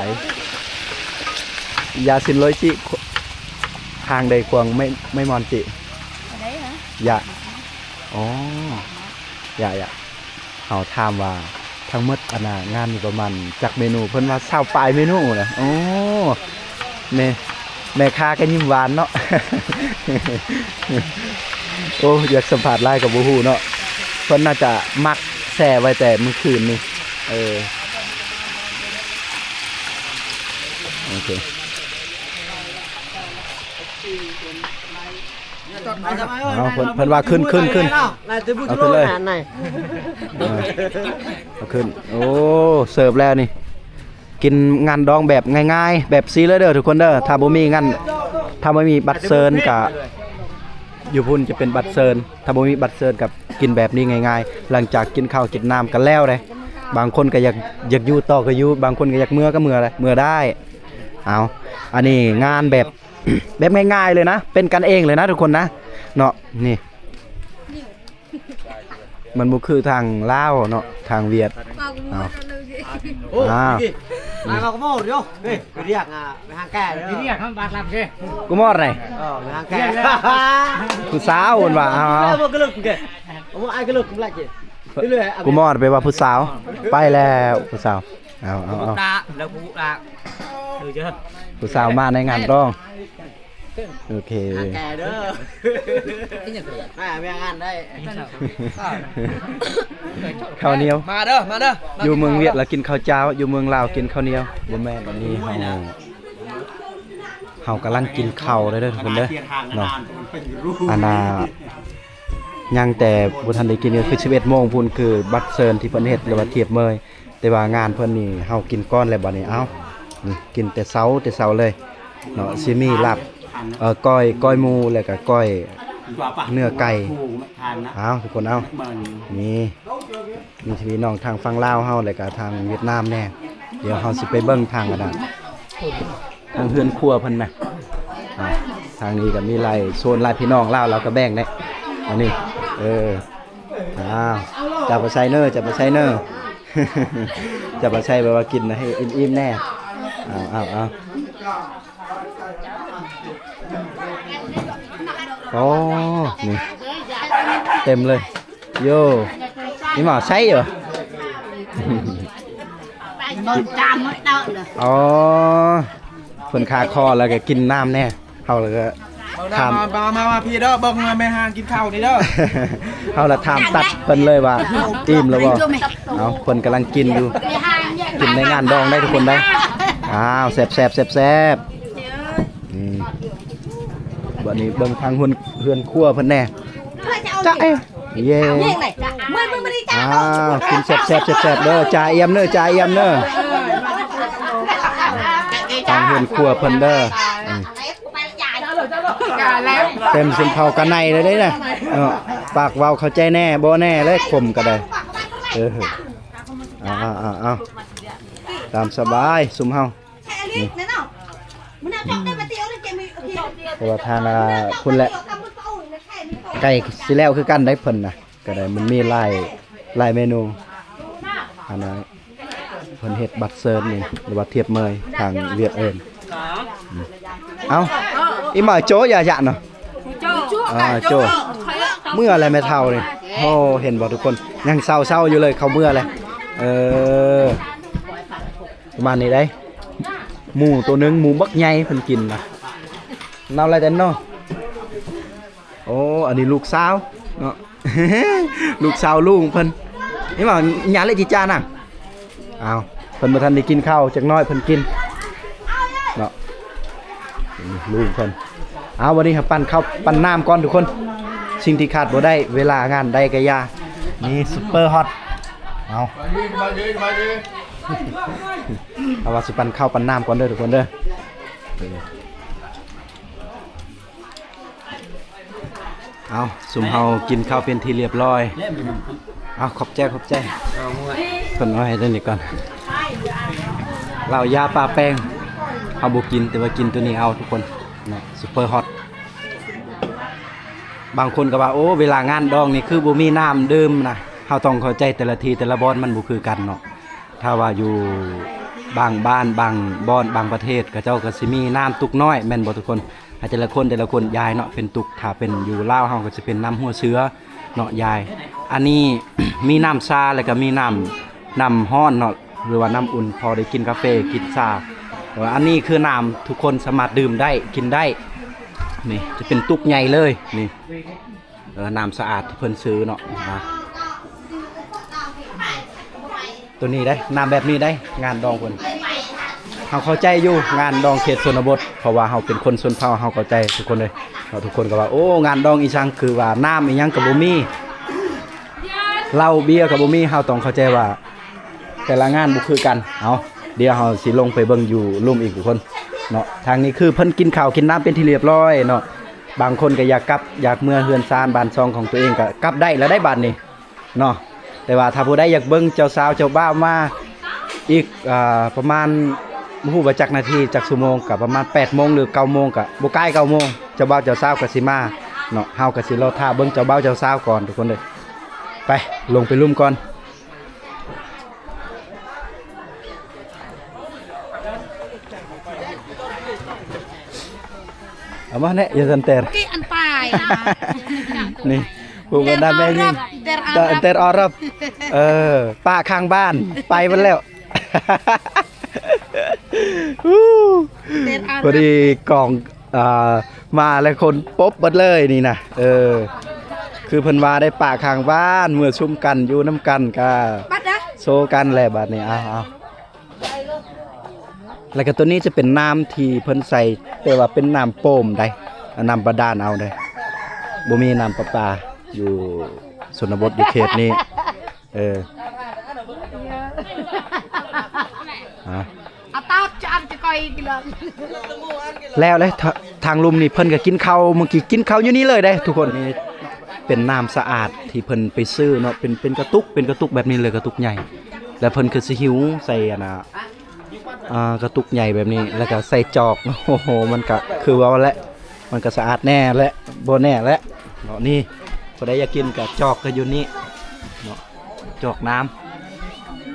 ຢາຊິນໂລຍຈິ ທາງໃດຂວາງໄມ້ ໄມ້ມອນຈິ ຢາ ອໍ ຢາ ຢາ ເຮົາຖາມວ່າທັງໝົດອັນນ່າງານນີ້ປະມານຈັກເມນູ ເພິ່ນວ່າຊາວປາຍເມນູນະ ໂອ້ ແມ່ ແມ່ຄ້າກໍຍິ້ມຫວານເນາະ ໂອ້ ຢາກສຳພາດຫຼາຍກໍບໍ່ຮູ້ເນາະ ເພິ່ນໜ້າຈະໝັກແຊ່ໄວ້ແຕ່ມື້ຄືນນີ້ ເອີ ໂອເຄ. ເອົາ ເພິ່ນ ເພິ່ນວ່າຂຶ້ນ ຂຶ້ນ ຂຶ້ນ ເອົາຂຶ້ນເລີຍ ເອົາຂຶ້ນ ໂອ້ ເສີບແລ້ວນີ້ ກິນງານດອງແບບງ່າຍໆ ແບບຊີ້ເລີຍເດີທຸກຄົນເດີ ຖ້າບໍ່ມີງານ ຖ້າບໍ່ມີບັດເຊີນກະ ຢູ່ພຸ້ນຈະເປັນບັດເຊີນ ຖ້າບໍ່ມີບັດເຊີນກໍກິນແບບນີ້ງ່າຍໆ ຫຼັງຈາກກິນເຂົ້າກິນນ້ຳກັນແລ້ວເດ້. ບາງຄົນກໍຢາກ ຢາກຢູ່ຕໍ່ກໍຢູ່ ບາງຄົນກໍຢາກເມືອກໍເມືອ ເມືອໄດ້. ເອົາ ອັນນີ້ງານແບບ ແບບງ່າຍໆເລີຍນະ ເປັນກັນເອງເລີຍນະທຸກຄົນນະ ເນາະ. ນີ້ ມັນບໍ່ຄືທາງລາວເນາະ ທາງຫວຽດ. ເອົາ ໂອ້ ອ້າວ ມາກໍໝົດເດີ. ເຮີ້ຍ ໄປຮຽກ ອ່າ ໄປຫາແກ່ເດີ ໄປຮຽກທາງປາກຫຼັງເດ້. ກູມອດໄດ ເອີ ໄປຫາແກ່ ຜູ້ສາວເພິ່ນວ່າ. ເອົາ ເອົາ ກູມອດແປວ່າຜູ້ສາວ ໄປແລ້ວຜູ້ສາວ. ເອົາ ເອົາ ເອົາ ຜູ້ສາວມາໃນງານດອງ. ໂອເຄ ຫາແກ່ເດີ ມາເວຍງານໄດ້ ເຂົ້າໜຽວ ມາເດີ ມາເດີ. ຢູ່ເມືອງຫວຽດລະກິນເຂົ້າຈ້າວ ຢູ່ເມືອງລາວກິນເຂົ້າໜຽວ. ບໍ່ແມ່ນ ອັນນີ້ເຮົາ ເຮົາກຳລັງກິນເຂົ້າເດີ ເດີທຸກຄົນເດີເນາະ. ອັນນ່າ ຍັງແຕ່ບໍ່ທັນໄດ້ກິນ ກໍຄືສິບເອັດໂມງພຸ້ນ ຄືບັດເຊີນທີ່ເພິ່ນເຮັດ ຫຼືວ່າທຽບເມີຍ. ແຕ່ວ່າງານເພິ່ນນີ້ເຮົາກິນກ່ອນແລ້ວບັດນີ້. ເອົ້າ ນີ້ກິນແຕ່ເຊົ້າ ແຕ່ເຊົ້າເລີຍເນາະ. ຊິມີລາບ ເອີ ກ້ອຍ ກ້ອຍໝູ ແລ້ວກໍກ້ອຍເນື້ອໄກ່. ເອົາ ທຸກຄົນ ເອົາ ນີ້ ມີພີ່ນ້ອງທາງຝັ່ງລາວເຮົາ ແລ້ວກໍທາງຫວຽດນາມແດ່. ດຽວເຮົາຊິໄປເບິ່ງທາງອັນນັ້ນ ທາງເຮືອນຄົວເພິ່ນນະ. ອ່າ ທາງນີ້ກໍມີຫຼາຍໂຊນ ຫຼາຍພີ່ນ້ອງລາວ ລາວກໍແບ່ງໄດ້. ອັນນີ້ ເອີ ອ້າວ ຈັບມາໃສ່ເນີ ຈັບມາໃສ່ເນີ ຈັບມາໃສ່ ແບບວ່າກິນໃຫ້ອີ່ມໆແດ່. ເອົາ ເອົາ ເອົາ ໂອ້ ນີ້ ເຕັມເລີຍ. ໂຢ ນີ້ໝໍໃຊ້ຢູ່ ອໍ ເພິ່ນຄາຄໍແລ້ວກໍກິນນ້ຳແດ່. ເຮົາແລ້ວກໍຖາມ ມາ ມາ ມາ ມາ ພີ່ເດີ ເບິ່ງແມ່ຮ້ານກິນເຂົ້ານີ້ເດີ. ເຮົາລະຖາມຕັດເພິ່ນເລີຍວ່າ ອີ່ມແລ້ວບໍ່? ເອົາ ເພິ່ນກຳລັງກິນຢູ່ ກິນໃນງານດອງໄດ໋ທຸກຄົນໄດ໋. ອ້າວ ແຊບໆໆໆ. ອືມ ບັດນີ້ເບິ່ງທາງເຮືອນ ເຮືອນຄົວເພິ່ນແດ່. ຈະເອ ເຢ້ ອ້າວ ກິນແຊບໆແຊບໆເດີ ຈ່າອຽມເດີ ຈ່າອຽມເດີ. ທາງເຮືອນຄົວເພິ່ນເດີ ອືມ ເຕັມຊົນເຜົ່າກະໄນເລີຍເດ້ນະເນາະ. ປາກເວົ້າເຂົ້າໃຈແດ່ບໍ່ແດ່ເລີຍ ຂົມກໍໄດ້. ເອີ ເອົາໆໆ ຕາມສະບາຍຊຸມເຮົາ. ນີ້ ເພາະວ່າທາງ ອ່າ ພຸ້ນແຫຼະ ໃກ້ຊິແລ້ວຄືກັນໄດ໋ເພິ່ນນະ ກໍໄດ້ ມັນມີຫຼາຍ ຫຼາຍເມນູ. ອັນນັ້ນ ເພິ່ນເຮັດບັດເຊີນນີ້ ຫຼືວ່າທຽບເມີຍ ທາງຫວຽດເອີ້ນ. ເອົ້າ ອີ່ໝາໂຈ ຢ່າ ຢ່າເນາະ. ອ່າ ໂຈ ເມື່ອແລ້ວແມ່ເຖົ້ານີ້. ໂອ້ ເຫັນບໍ່ທຸກຄົນ ຍັງເຊົາໆຢູ່ເລີຍ ເຂົາເມື່ອແລ້ວ. ເອີ ປະມານນີ້ໄດ໋ ໝູໂຕໜຶ່ງ ໝູບັກໃຫຍ່ເພິ່ນກິນນະ ເນົ່າແລ້ວແຕ່ເນາະ. ໂອ້ ອັນນີ້ລູກສາວເນາະ ລູກສາວລຸງເພິ່ນ. ນີ້ວ່າຍາເລຈິຈານະ. ອ້າວ ເພິ່ນບໍ່ທັນໄດ້ກິນເຂົ້າ ຈັກໜ້ອຍເພິ່ນກິນເນາະ ລຸງເພິ່ນ. ເອົາ ວັນນີ້ເຮົາປັ່ນເຂົ້າປັ່ນນ້ຳກ່ອນທຸກຄົນ ສິ່ງທີ່ຂາດບໍ່ໄດ້ ເວລາງານໃດກໍຢ່າ. ນີ້ຊຸບເປີຮອດ. ເອົາ ເອົາວ່າຊິປັ່ນເຂົ້າປັ່ນນ້ຳກ່ອນເດີທຸກຄົນເດີ. ເອົາ ຊຸມເຮົາກິນເຂົ້າເປັນທີ່ລຽບຮ້ອຍ. ເອົາ ຂອບໃຈ ຂອບໃຈ. ເພິ່ນເອົາໃຫ້ຕົວນີ້ກ່ອນ ເຫຼົ້າຢາປາແປ້ງ. ເຮົາບໍ່ກິນ ແຕ່ວ່າກິນຕົວນີ້ເອົາທຸກຄົນເນາະ ຊຸບເປີຮອດ. ບາງຄົນກໍວ່າ ໂອ້ ເວລາງານດອງນີ້ຄືບໍ່ມີນ້ຳດື່ມນະ. ເຮົາຕ້ອງເຂົ້າໃຈແຕ່ລະທີ່ແຕ່ລະບ່ອນມັນບໍ່ຄືກັນເນາະ. ຖ້າວ່າຢູ່ບາງບ້ານ ບາງບ່ອນ ບາງປະເທດ ເຂົາເຈົ້າກໍຊິມີນ້ຳຕຸກນ້ອຍ ແມ່ນບໍ່ທຸກຄົນ? ໃຫ້ແຕ່ລະຄົນ ແຕ່ລະຄົນຢາຍເນາະ ເປັນຕຸກ. ຖ້າເປັນຢູ່ລາວເຮົາກໍຈະເປັນນ້ຳຫົວເສືອເນາະ ຢາຍ. ອັນນີ້ ມີນ້ຳຊາ ແລ້ວກໍມີນ້ຳ ນ້ຳຮ້ອນເນາະ ຫຼືວ່ານ້ຳອຸ່ນ ພໍໄດ້ກິນກາເຟ ກິນຊາ. ແຕ່ວ່າອັນນີ້ຄືນ້ຳ ທຸກຄົນສາມາດດື່ມໄດ້ ກິນໄດ້. ນີ້ຈະເປັນຕຸກໃຫຍ່ເລີຍນີ້. ເອີ ນ້ຳສະອາດທີ່ເພິ່ນຊື້ເນາະ. ອ່າ ຕົວນີ້ເດ້ ນ້ຳແບບນີ້ເດ້ ງານດອງເພິ່ນ. ເຮົາເຂົ້າໃຈຢູ່ ງານດອງເຂດຊົນນະບົດ ເພາະວ່າເຮົາເປັນຄົນຊົນເຜົ່າ ເຮົາເຂົ້າໃຈທຸກຄົນເລີຍເນາະ. ທຸກຄົນກໍວ່າ ໂອ້ ງານດອງອີ່ສັງ ຄືວ່ານ້ຳອີ່ຫຍັງກໍບໍ່ມີ ເຫຼົ້າເບຍກໍບໍ່ມີ. ເຮົາຕ້ອງເຂົ້າໃຈວ່າແຕ່ລະງານບໍ່ຄືກັນ. ເອົາ ດຽວເຮົາຊິລົງໄປເບິ່ງຢູ່ລຸ່ມອີກທຸກຄົນເນາະ. ທາງນີ້ຄືເພິ່ນກິນເຂົ້າກິນນ້ຳເປັນທີ່ລຽບຮ້ອຍເນາະ. ບາງຄົນກໍຢາກກັບ ຢາກເມືອເຮືອນຊານບ້ານຊ່ອງຂອງຕົວເອງ ກໍກັບໄດ້ແລ້ວໄດ໋ບາດນີ້ເນາະ. ແຕ່ວ່າຖ້າຜູ້ໃດຢາກເບິ່ງເຈົ້າສາວເຈົ້າບ່າວມາອີກ ອ່າ ປະມານ ບໍ່ຮູ້ວ່າຈັກນາທີ ຈັກຊົ່ວໂມງ ກໍປະມານແປດໂມງ ຫຼື ເກົ້າໂມງ ກໍບໍ່ກາຍເກົ້າໂມງ ເຈົ້າບ່າວເຈົ້າສາວກໍຊິມາເນາະ. ເຮົາກໍຊິລໍຖ້າເບິ່ງເຈົ້າບ່າວເຈົ້າສາວກ່ອນທຸກຄົນເດີ. ໄປ ລົງໄປລຸ່ມກ່ອນ. ເອົາມາແນະ Yassanter. Ki antai. ນີ້ ຜູ້ບັນດາແມ່ຍິງ Anter Arab. ເອີ ປ້າຂ້າງບ້ານໄປໝົດແລ້ວ. ພໍດີກອງ ອ່າ ມາແລ້ວຄົນປົບເບິດເລີຍນີ້ນະ. ເອີ ຄືເພິ່ນວ່າໄດ້ ປ້າຂ້າງບ້ານເມື່ອຊຸມກັນຢູ່ນຳກັນກະໂຊກັນແຫຼະບາດນີ້. ເອົາໆ ແລ້ວກະໂຕນີ້ຈະເປັນນ້ຳທີ່ເພິ່ນໃສ່ ແຕ່ວ່າເປັນນ້ຳໂປ່ມໃດ໋ ນ້ຳບາດານເອົາໃດ໋ ບໍ່ມີນ້ຳປະປາຢູ່ຊົນນະບົດ ຢູ່ເຂດນີ້. ເອີ ອາ ແລ້ວເລີຍ ທາງລຸ່ມນີ້ເພິ່ນກໍກິນເຂົ້າ ມື້ກີ້ກິນເຂົ້າຢູ່ນີ້ເລີຍເດ້ທຸກຄົນ. ນີ້ເປັນນ້ຳສະອາດທີ່ເພິ່ນໄປຊື້ເນາະ ເປັນ ເປັນກະຕຸກ ເປັນກະຕຸກແບບນີ້ເລີຍ ກະຕຸກໃຫຍ່ ແລ້ວເພິ່ນກໍຊິຫິ້ວໃສ່ອັນນ່າ ອ່າ ກະຕຸກໃຫຍ່ແບບນີ້ ແລ້ວກໍໃສ່ຈອກ. ໂອ້ໂຫ ມັນກະຄືເວົ້າແຫຼະ ມັນກະສະອາດແດ່ແຫຼະ ບໍ່ແນ່ແຫຼະເນາະ. ນີ້ ຜູ້ໃດຢາກກິນກະຈອກກໍຢູ່ນີ້ເນາະ ຈອກນ້ຳ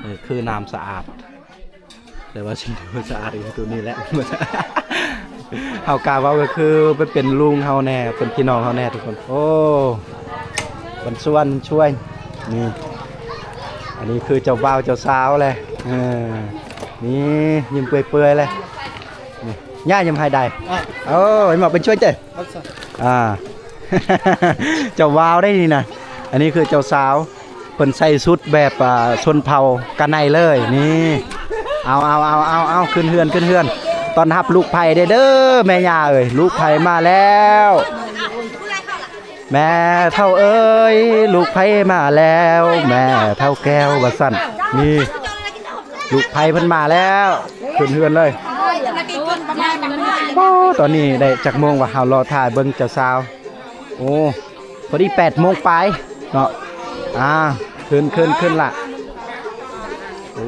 ເອີ ຄືນ້ຳສະອາດ ແຕ່ວ່າສິ່ງທີ່ບໍ່ສະອາດກໍຄືໂຕນີ້ແຫຼະ. ເຮົາກະເວົ້າກໍຄືໄປເປັນລຸງເຮົາແດ່ ເປັນພີ່ນ້ອງເຮົາແດ່ທຸກຄົນ. ໂອ້ ມັນຊວນ ມັນຊວນ ນີ້ ອັນນີ້ຄືເຈົ້າບ່າວເຈົ້າສາວແຫຼະ. ເອີ ນີ້ ຍິ້ມເປື່ອຍໆເລີຍ ນີ້ ຍ່າຍິ້ມໃຫ້ໄດ້. ໂອ້ຍ ມາເປັນຊ່ວຍເຕີ ອ່າ ເຈົ້າບ່າວໄດ້ນີ້ນະ. ອັນນີ້ຄືເຈົ້າສາວ ເພິ່ນໃສ່ຊຸດແບບ ອ່າ ຊົນເຜົ່າກະໄນເລີຍ ນີ້. ເອົາ ເອົາ ເອົາ ເອົາ ເອົາ ຂຶ້ນເຮືອນ ຂຶ້ນເຮືອນ ຕ້ອນຮັບລູກໃພ້ເດີ້ ເດີ້ ແມ່ຍ່າເອີຍ ລູກໃພ້ມາແລ້ວ. ແມ່ເຖົ້າເອີຍ ລູກໃພ້ມາແລ້ວ ແມ່ເຖົ້າແກ້ວ ວ່າຊັ້ນ. ນີ້ ລູກໃພ້ເພິ່ນມາແລ້ວ ຂຶ້ນເຮືອນເລີຍ. ໂອ້ ຕອນນີ້ໄດ້ຈັກໂມງວະ ເຮົາລໍຖ້າເບິ່ງເຈົ້າສາວ. ໂອ້ ພໍດີແປດໂມງປາຍເນາະ. ອ່າ ຂຶ້ນ ຂຶ້ນ ຂຶ້ນລະ. ໂອ້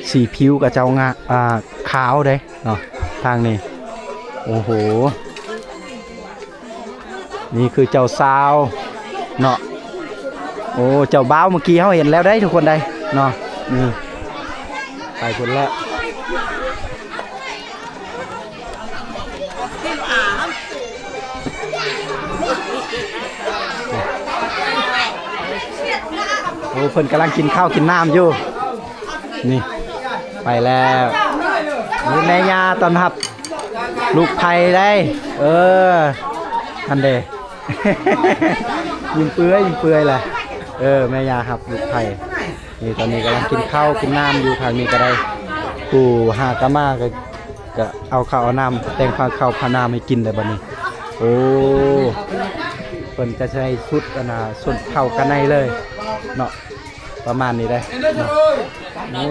ສີຜິວກະເຈົ້າງາ ອ່າ ຂາວເດ້ເນາະ ທາງນີ້. ໂອ້ໂຫ ນີ້ຄືເຈົ້າສາວເນາະ. ໂອ້ ເຈົ້າບ່າວເມື່ອກີ້ເຮົາເຫັນແລ້ວໄດ໋ທຸກຄົນໄດ໋ເນາະ. ນີ້ ໄປພຸ້ນແລ້ວ. ໂອ້ ເພິ່ນກຳລັງກິນເຂົ້າກິນນ້ຳຢູ່. ນີ້ ໄປແລ້ວ. ໂອ້ ແມ່ຍ່າຕ້ອນຮັບລູກໃພ້ໄດ໋. ເອີ ຫັ້ນເດ້ ຍິ້ມເປື່ອຍ ຍິ້ມເປື່ອຍແຫຼະ. ເອີ ແມ່ຍ່າຮັບລູກໃພ້. ນີ້ ຕອນນີ້ກຳລັງກິນເຂົ້າກິນນ້ຳຢູ່. ທາງນີ້ກໍໄດ້ ຜູ້ຫາກະມາກໍ ກໍເອົາເຂົ້າເອົານ້ຳ ແຕ່ງພາເຂົ້າພານ້ຳໃຫ້ກິນແລ້ວບັດນີ້. ໂອ້ ເພິ່ນຈະໃສ່ຊຸດ ອັນນ່າ ຊົນເຜົ່າກະໄນເລີຍເນາະ ປະມານນີ້ເດ້ເນາະ. ໂອ້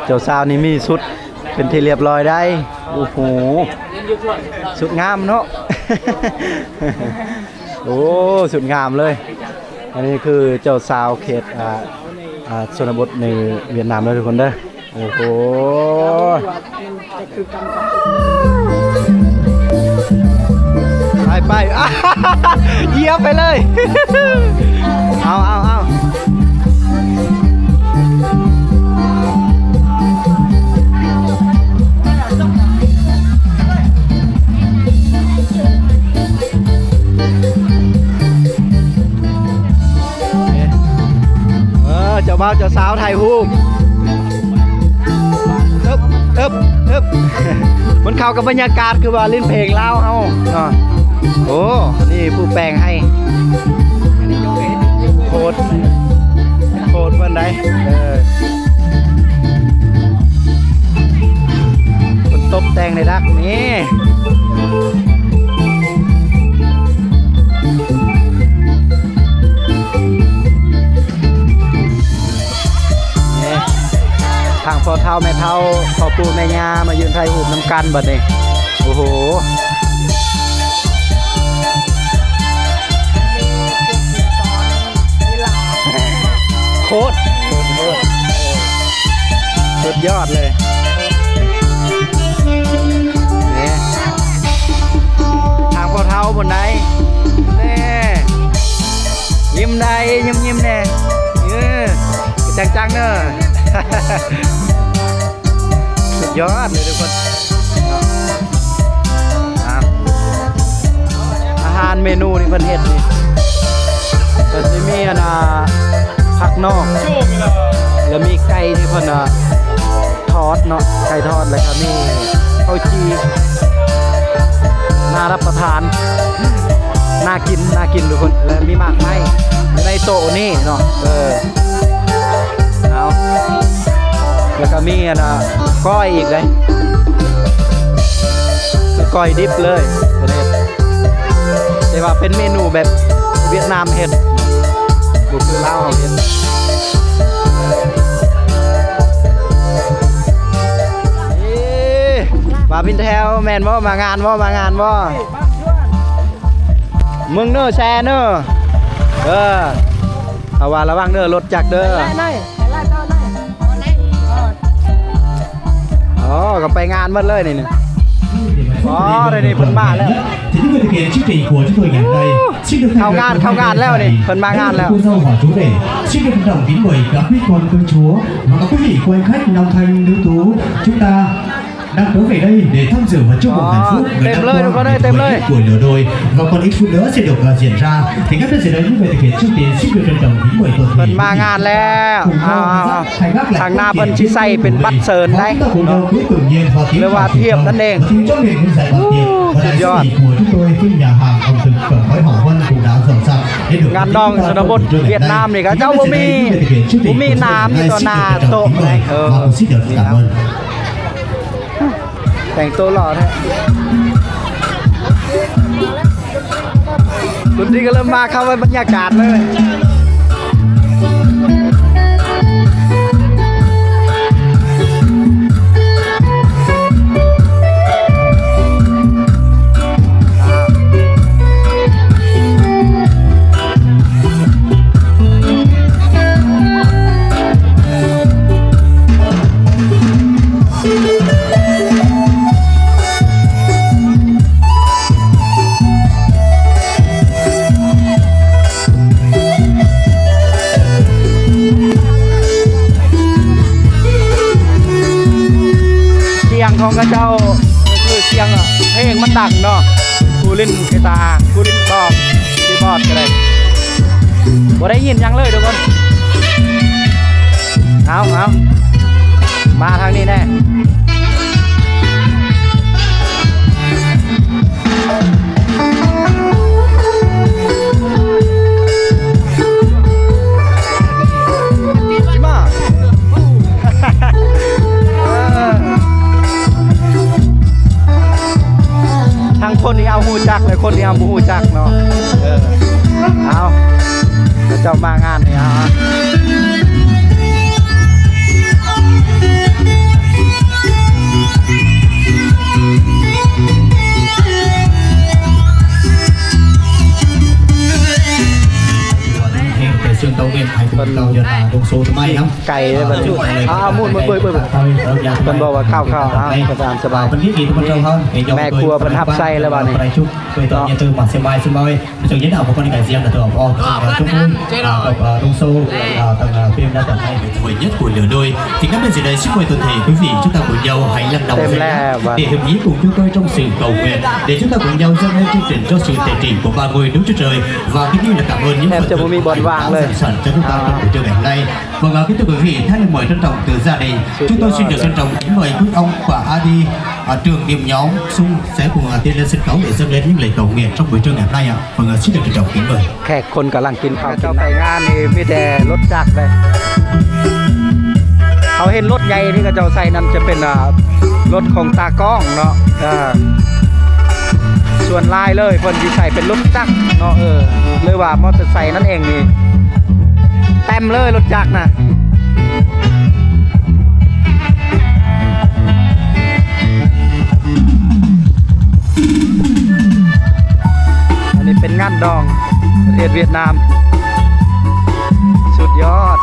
ເຈົ້າສາວນີ້ມີຊຸດເປັນທີ່ລຽບຮ້ອຍໄດ໋. ໂອ້ໂຫ ຊຸດງາມເນາະ. ໂອ້ ສຸດງາມເລີຍ. ອັນນີ້ຄືເຈົ້າສາວເຂດ ອ່າ ອ່າ ຊົນນະບົດໃນຫວຽດນາມເດີທຸກຄົນເດີ. ໂອ້ໂຫ ໄປໆ ຢຽບໄປເລີຍ. ເອົາ ເອົາ ເອົາ. ເອີ ເຈົ້າບ່າວເຈົ້າສາວຖ່າຍຮູບ. ອຶບ ອຶບ ອຶບ ມັນເຂົ້າກັບບັນຍາກາດ ຄືວ່າຫຼິ້ນເພງລາວເຮົາເນາະ. ໂອ້ ນີ້ຜູ້ແປງໃຫ້ ໂຄດ ໂຄດເພິ່ນໃດ໋. ເອີ ເພິ່ນຕົບແຕ່ງໃນດັກນີ້. ນີ້ ທາງພໍ່ເຖົ້າ ພໍ່ແມ່ເຖົ້າ ພໍ່ປູ່ແມ່ຍ່າ ມາຢືນຖ່າຍຮູບນຳກັນບັດນີ້. ໂອ້ໂຫ ໂຄດ ໂຄດ ສຸດຍອດເລີຍ. ນີ້ ທາງພໍ່ເຖົ້າພຸ້ນໃດ໋ ແນ່ ຍິ້ມໄດ້ ຍິ້ມໆ ແນ່ ເອີ ຈັງໆ ເດີ. ສຸດຍອດເລີຍທຸກຄົນເນາະ. ອາ ອາຫານເມນູທີ່ເພິ່ນເຮັດນີ້ ເພິ່ນຊິມີອັນນ່າ ຜັກນອກ ແລ້ວມີໄກ່ທີ່ເພິ່ນ ອ່າ ທອດເນາະ ໄກ່ທອດ ແລ້ວກໍມີເຂົ້າຈີ່ ໜ້າຮັບປະທານ ໜ້າກິນ ໜ້າກິນທຸກຄົນ ແລະ ມີໝາກໄມ້ຢູ່ໃນໂຕະນີ້ເນາະ. ເອີ ເອົາ ແລ້ວກໍມີອັນນ່າ ກ້ອຍອີກເດ້ ກ້ອຍດິບເລີຍ ແຕ່ວ່າເປັນເມນູແບບຫວຽດນາມເຮັດ ບໍ່ຄືລາວເຮົາເຮັດ. ເອີ ມາພິນແຖວແມ່ນບໍ່? ມາງານບໍ່? ມາງານບໍ່? ມຶງເນີ ແຊເນີ ເອີ ເອົາວ່າລະວັງເນີ ລົດຈັກເດີ. ອໍ ກໍໄປງານໝົດເລີຍນີ້ ອໍ ດຽວນີ້ເພິ່ນມາແລ້ວ. ເຂົ້າງານ ເຂົ້າງານແລ້ວນີ້ ເພິ່ນມາງານແລ້ວ. Xin được trân trọng kính mời cặp khách con cư trú và các quý vị quan khách năm thanh nữ tú chúng ta đang có về đây để tham dự vào chúc mừng hạnh phúc người đang qua người đang qua của lứa đôi và còn ít phút nữa sẽ được, ờ, diễn ra. Thì ngắn bên dưới đây những người thực hiện chương trình xin được trân trọng kính mời toàn thể quý vị ເພິ່ນມາງານແລ້ວ ເອົາ ເອົາ ເອົາ ທາງໜ້າເພິ່ນຊິໃສ່ເປັນບັດເຊີນໄດ໋ເນາະ ຫຼືວ່າທຽບນັ້ນເອງ. ໂອ້ ສຸດຍອດ ງານດອງຊົນນະບົດຫວຽດນາມນີ້ ເຂົາເຈົ້າບໍ່ມີ ບໍ່ມີນ້ຳຢູ່ຕໍ່ໜ້າໂຕະເລີຍ. ເອີ ແຕ່ງໂຕຫຼໍ່ແທ້. ດນຕີກໍເລີ່ມມາ ເຂົ້າໄວ້ບັນຍາກາດເລີຍ. ສຽງຂອງເຂົາເຈົ້າຄືສຽງເພງມັນດັງເນາະ ຜູ້ຫຼິ້ນກີຕາ ຜູ້ຫຼິ້ນກອງ ຄີບອດກໍໄດ້ ບໍ່ໄດ້ຍິນຫຍັງເລີຍທຸກຄົນ. ເອົາ ເອົາ ມາທາງນີ້ແນ່. ທັງຄົນທີ່ເຮົາຮູ້ຈັກ ແລະ ຄົນທີ່ເຮົາບໍ່ຮູ້ຈັກເນາະ. ເອີ ເອົາ ເຂົາເຈົ້າມາງານນີ້ ເອົາ ເພິ່ນ ໄກ່ເລີຍບັດນີ້ ເອົາ ໝູນ ເບິ່ງ ເບິ່ງ ເບິ່ງ ເພິ່ນບອກວ່າ ເຂົ້າ ເຂົ້າ ເອົາ ຕາມສະບາຍ ແມ່ຄົວເພິ່ນຮັບໃສ່ແລ້ວບັດນີ້ເນາະ. ເຕັມແລ້ວບັດນີ້ Để chúng ta cùng nhau dâng lên chương trình cho sự tề trị của ba ngôi Đức Chúa Trời và kính gửi lời cảm ơn những phần thưởng của Thánh Giá dành sẵn cho chúng ta trong buổi trưa ngày hôm nay. Vâng, à, kính thưa quý vị, thay lời mời trân trọng từ gia đình, chúng tôi xin được trân trọng kính mời quý ông bà Adi, à, trưởng điểm nhóm Sung sẽ cùng, à, tiến lên sân khấu để dâng lên những lời cầu nguyện trong buổi trưa ngày hôm nay ạ. Vâng, à, xin được trân trọng kính mời. ແຂກຄົນກຳລັງກິນເຂົ້າກິນນ້ຳ ເຈົ້າໄປງານນີ້ມີແຕ່ລົດຈັກເດ້. ເຮົາເຫັນລົດໃຫຍ່ທີ່ເຂົາເຈົ້າໃສ່ນັ້ນຈະເປັນ ອ່າ ລົດຂອງຕາກ້ອງເນາະ. ເອີ ສ່ວນຫຼາຍເລີຍເພິ່ນຊິໃສ່ເປັນລົດຈັກເນາະ ເອີ ຫຼືວ່າມໍເຕີໄຊນັ້ນເອງນີ້ ເຕັມເລີຍລົດຈັກນະ. ດອງ ປະເທດຫວຽດນາມ ສຸດຍອດ.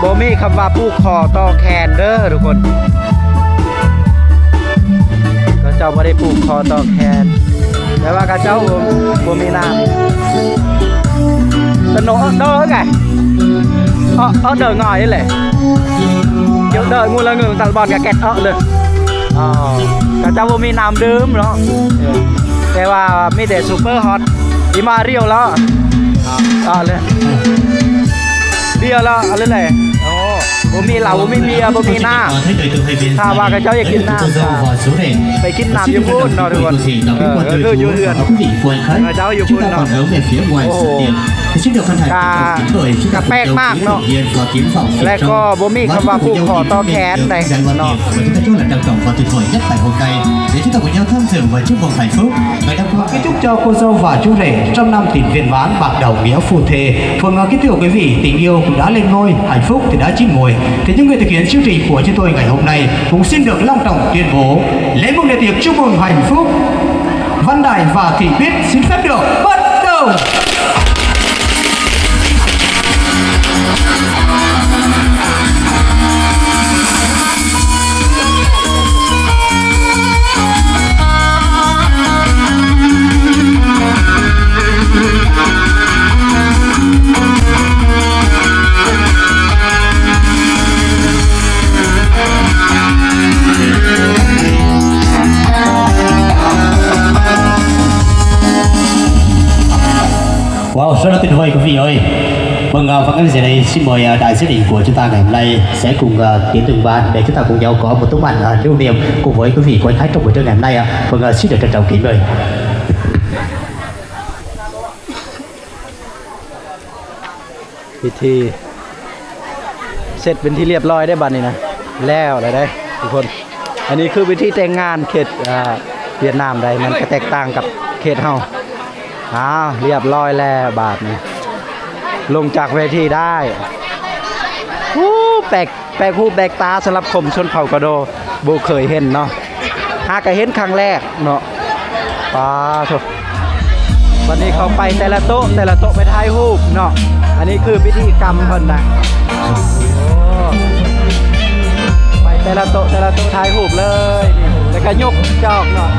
ບໍ່ມີຄຳວ່າຜູກຄໍຕໍ່ແຂນເດີທຸກຄົນ, ເຂົາເຈົ້າບໍ່ໄດ້ຜູກຄໍຕໍ່ແຂນ, ແຕ່ວ່າເຂົາເຈົ້າບໍ່ ບໍ່ມີນ້ຳ. ສະໂນເດີໄງ ເອີ ເອີ ເດີງ່າຍນີ້ແຫຼະ, ເຈົ້າເດີງູລະງືຕະບອນກະແກັດເອີເດີ. ອໍ ເຂົາເຈົ້າບໍ່ມີນ້ຳດື່ມເນາະ, ເອີ ແຕ່ວ່າມີແຕ່ຊູເປີຮອດ ອີມາຣຽວລະ ເອີເລີຍ ເບຍລະ ເອົາເລີຍແຫຼະ. ໂອ້ ບໍ່ມີເຫຼົ້າ ບໍ່ມີເບຍ ບໍ່ມີນ້ຳ. ຖ້າວ່າເຂົາເຈົ້າຢາກກິນນ້ຳ ກະໄປກິນນ້ຳຢູ່ພຸ້ນເນາະທຸກຄົນ, ເອີ ກະຄືຢູ່ເຮືອນເຂົາເຈົ້າຢູ່ພຸ້ນເນາະ. ໂອ້ ກະ ກະແປກມາກເນາະ ແລະກໍບໍ່ມີຄຳວ່າຜູກຄໍຕໍ່ແຂນໃດເນາະ. Kết thúc cho cô dâu và chú rể trăm năm tình viên mãn, bạc đầu nghĩa phu thê. Vâng, à, kính thưa quý vị, tình yêu cũng đã lên ngôi, hạnh phúc thì đã chín mùi. Thế nhưng người thực hiện chương trình của chúng tôi ngày hôm nay cũng xin được long trọng tuyên bố lễ mừng đại tiệc chúc mừng hạnh phúc. Văn Đại và Thị Bích xin phép được bắt đầu. Wow, rất là tuyệt vời quý vị ơi. Vâng, à, và ngay bây giờ đây xin mời, à, đại diện của chúng ta ngày hôm nay sẽ cùng, à, tiến từng ban để chúng ta cùng nhau có một tấm ảnh, à, lưu niệm cùng với quý vị của anh khách trong buổi trưa ngày hôm nay ạ. Vâng, à, xin được trân trọng kính mời. ພິທີເສັດເປັນທີ່ລຽບຮ້ອຍເດ້ບັດນີ້ນະ, ແລ້ວແລ້ວເດ້ທຸກຄົນ. ອັນນີ້ຄືພິທີແຕ່ງງານເຂດ ອ່າ ຫວຽດນາມໃດ໋, ມັນກະແຕກຕ່າງກັບເຂດເຮົາ. ອ້າວ ລຽບຮ້ອຍແລ້ວບາດນີ້ ລົງຈາກເວທີໄດ້. ໂອ້ ແປກ ແປກຫູແປກຕາສຳລັບຄົນຊົນເຜົ່າກະໂດ ບໍ່ເຄີຍເຫັນເນາະ, ຫາກະເຫັນຄັ້ງແລກເນາະ. ປາໂທ້ ວັນນີ້ເຂົາໄປແຕ່ລະໂຕະ ແຕ່ລະໂຕະໄປຖ່າຍຮູບເນາະ. ອັນນີ້ຄືພິທີກຳເພິ່ນນະ. ໂອ້ ໄປແຕ່ລະໂຕະ ແຕ່ລະໂຕະຖ່າຍຮູບເລີຍນີ້ ແລ້ວກະຍົກຈອກເນາະ.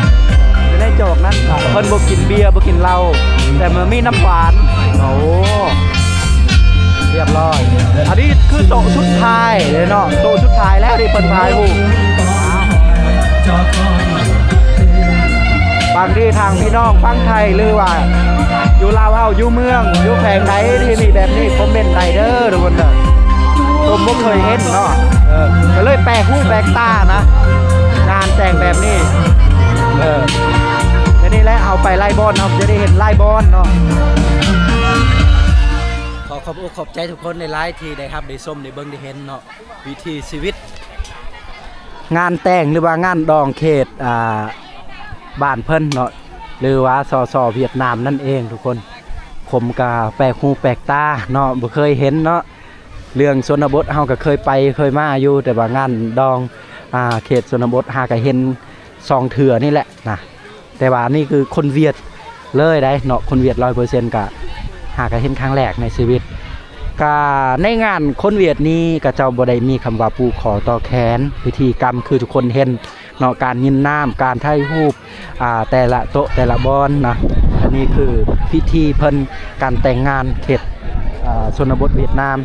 ຢູ່ໃນຈອກນັ້ນ ເພິ່ນບໍ່ກິນເບຍ ບໍ່ກິນເຫຼົ້າ ແຕ່ມັນມີນ້ຳຫວານ. ໂອ້ ລຽບຮ້ອຍ. ອັນນີ້ຄືໂຕະສຸດທ້າຍເດ້ເນາະ, ໂຕະສຸດທ້າຍແລ້ວທີ່ເພິ່ນຖ່າຍຮູບ. ບາງທີທາງພີ່ນ້ອງຝັ່ງໄທ ຫຼືວ່າຢູ່ລາວເຮົາ ຢູ່ເມືອງ ຢູ່ແຂວງໃດທີ່ມີແບບນີ້ ຄອມເມັນໄດ້ເດີທຸກຄົນເດີ. ຕົນບໍ່ເຄີຍເຫັນເນາະ, ເອີ ກະເລີຍແປກຫູແປກຕານະ ງານແຕ່ງແບບນີ້. ເອີ ແບບນີ້ແຫຼະ ເຮົາໄປຫຼາຍບ່ອນ ເຮົາຈະໄດ້ເຫັນຫຼາຍບ່ອນເນາະ. ຂໍຂອບອົກຂອບໃຈທຸກຄົນຫຼາຍໆ ທີ່ໄດ້ຮັບໄດ້ຊົມໄດ້ເບິ່ງໄດ້ເຫັນເນາະ ວິຖີຊີວິດ ງານແຕ່ງ ຫຼືວ່າງານດອງເຂດ ອ່າ ບ້ານເພິ່ນເນາະ ຫຼືວ່າ ສສ ຫວຽດນາມນັ້ນເອງທຸກຄົນ. ຜົມກະແປກຫູແປກຕາເນາະ ບໍ່ເຄີຍເຫັນເນາະ. ເລື່ອງຊົນນະບົດເຮົາກະເຄີຍໄປເຄີຍມາຢູ່ ແຕ່ວ່າງານດອງ ອ່າ ເຂດຊົນນະບົດຫາກະເຫັນສອງເທື່ອນີ້ແຫຼະນະ. ແຕ່ວ່າອັນນີ້ຄືຄົນຫວຽດເລີຍໃດ໋ເນາະ, ຄົນຫວຽດຮ້ອຍເປີເຊັນ ກະຫາກະເຫັນຄັ້ງແລກໃນຊີວິດ. ກະໃນງານຄົນຫວຽດນີ້ ເຂົາເຈົ້າບໍ່ໄດ້ມີຄຳວ່າຜູກຄໍຕໍ່ແຂນ, ພິທີກຳຄືທຸກຄົນເຫັນເນາະ, ການຍິນນ້ຳ ການຖ່າຍຮູບ ອ່າ ແຕ່ລະໂຕະແຕ່ລະບ່ອນນະ. ອັນນີ້ຄືພິທີເພິ່ນ ການແຕ່ງງານເຂດ ອ່າ ຊົນນະບົດຫວຽດນາມ.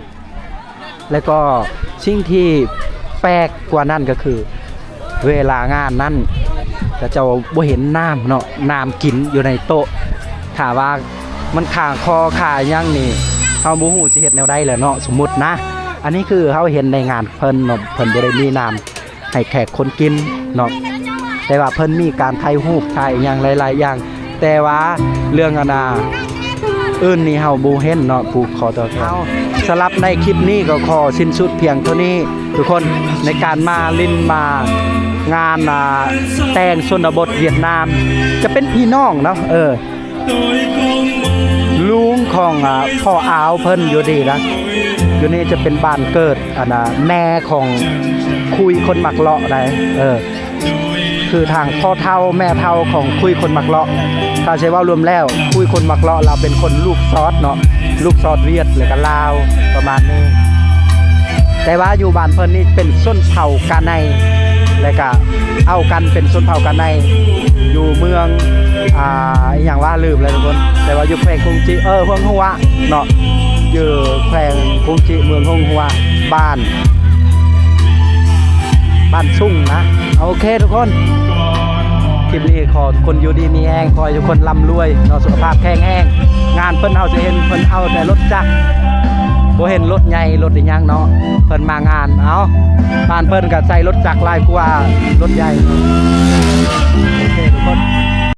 ແລະກໍສິ່ງທີ່ແປກກວ່ານັ້ນກໍຄື ເວລາງານນັ້ນ ເຂົາເຈົ້າບໍ່ເຫັນນ້ຳເນາະ, ນ້ຳກິນຢູ່ໃນໂຕະ. ຖ້າວ່າມັນຄາຄໍຄາຫຍັງນີ້ ເຮົາບໍ່ຮູ້ຊິເຮັດແນວໃດແຫຼະເນາະ, ສົມມຸດນະ. ອັນນີ້ຄືເຮົາເຫັນໃນງານເພິ່ນເນາະ, ເພິ່ນບໍ່ໄດ້ມີນ້ຳ ໃຫ້ແຂກຄົນກິນເນາະ, ແຕ່ວ່າເພິ່ນມີການຖ່າຍຮູບ ຖ່າຍອີ່ຫຍັງຫຼາຍໆຢ່າງ, ແຕ່ວ່າເລື່ອງອັນນ່າ ອື່ນນີ້ເຮົາບໍ່ເຫັນເນາະ, ຜູກຄໍຕໍ່ແຂນ. ສຳລັບໃນຄລິບນີ້ກໍຂໍສິ້ນສຸດພຽງເທົ່ານີ້ທຸກຄົນ, ໃນການມາຫຼິ້ນມາງານ ອ່າ ແຕ່ງຊົນນະບົດຫວຽດນາມ ຈະເປັນພີ່ນ້ອງເນາະ, ເອີ ລຸງຂອງ ອ່າ ພໍ່ອາວເພິ່ນຢູ່ນີ້ນະ, ຢູ່ນີ້ຈະເປັນບ້ານເກີດ ອັນນ່າ ແມ່ຂອງຄຸຍຄົນມັກເລາະໃດ໋ ເອີ. ຄືທາງພໍ່ເຖົ້າແມ່ເຖົ້າຂອງຄຸຍຄົນມັກເລາະ. ຖ້າຊິເວົ້າລວມແລ້ວ ຄຸຍຄົນມັກເລາະລາວເປັນຄົນລູກຊອດເນາະ, ລູກຊອດຫວຽດ ແລ້ວກໍລາວ ປະມານນີ້. ແຕ່ວ່າຢູ່ບ້ານເພິ່ນນີ້ເປັນຊົນເຜົ່າກາໄນ ແລ້ວກໍເອົາກັນເປັນຊົນເຜົ່າກາໄນ ຢູ່ເມືອງ ອ່າ ອີ່ຫຍັງວະ ລືມແລ້ວທຸກຄົນ, ແຕ່ວ່າຢູ່ແຂວງກົງຈິ ເອີ ຫົວງຫົວເນາະ, ຢູ່ແຂວງກົງຈິ ເມືອງຫົວງຫົວ ບ້ານ ບ້ານສຸງນະ. ໂອເຄທຸກຄົນ ຄລິບນີ້ຂໍທຸກຄົນຢູ່ດີມີແຮງ, ຂໍໃຫ້ທຸກຄົນລ່ຳລວຍເນາະ, ສຸຂະພາບແຂງແຮງ. ງານເພິ່ນເຮົາຈະເຫັນເພິ່ນເອົາແຕ່ລົດຈັກ, ບໍ່ເຫັນລົດໃຫຍ່ລົດອີ່ຫຍັງເນາະ, ເພິ່ນມາງານ. ເອົ້າ ບ້ານເພິ່ນກໍໃຊ້ລົດຈັກຫຼາຍກວ່າລົດໃຫຍ່. ໂອເຄທຸກຄົນ.